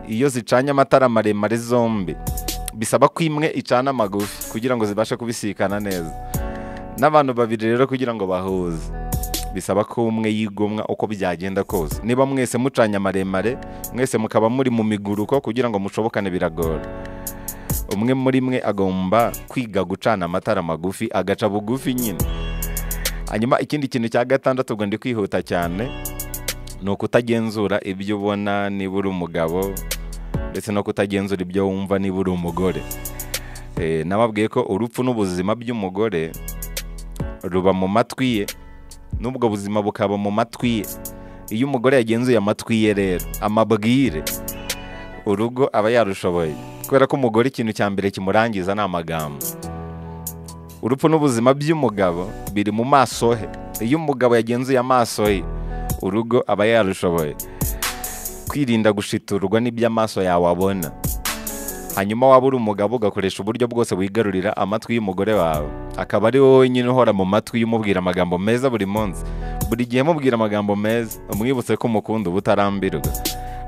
Iyo zicanye amatara maremare zombi, bisaba ko imwe icana amagufi kugira ngo zibashe kubisikana neza. N'abantu babiri rero kugira ngo bahuze, bisaba ko umwe yigomwa uko byagenda kose. Niba mwese mucanye amaremare, mwese mukaba muri mu miguruko, kugira ngo mushobokane biragora. Umwe muri mwe agomba kwiga gucana amatara magufi, agaca bugufi nyine. Hanyuma ikindi kintu cya gatandatu, ubwo ndi kwihuta cyane, ni ukutagenzura ibyo ubona niba uri umugabo, ndetse no kutagenzura ibyo wumva niba uri umugore. Nababwiye ko urupfu n'ubuzima by'umugore ruba mu matwi ye, n'ubwo buzima bukaba mu matwi ye. Iyo umugore yagenzuye amatwi ye rero, amabwire, urugo aba yarushoboye, kubera ko umugore ikintu cya mbere kimurangiza ni amagambo. Urupfu n'ubuzima by'umugabo biri mu maso he. Iyo umugabo yagenzuye amaso ye, urugo aba yarushoboye. Kwirinda gushiturwa n'ibyo amaso yawe abona. Hanyuma waba uri umugabo, ugakoresha uburyo bwose wigarurira amatwi y'umugore wawe, akaba ari wowe nyine uhora mu matwi umubwira amagambo meza buri munsi, buri gihe mubwira amagambo meza, umwibutse ko umukunda uba utarambirwa.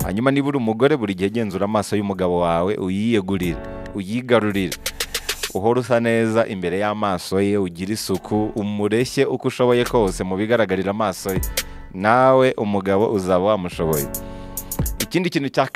Hanyuma niba uri umugore, buri gihe genzura amaso y'umugabo wawe, uyiyegurire, uyigarurire, uhora usa neza imbere y'amaso ye, ugire isuku, umureshye uko ushoboye kose mu bigaragarira amaso ye, nawe umugabo uzaba wamushoboye. Ikindi kintu cya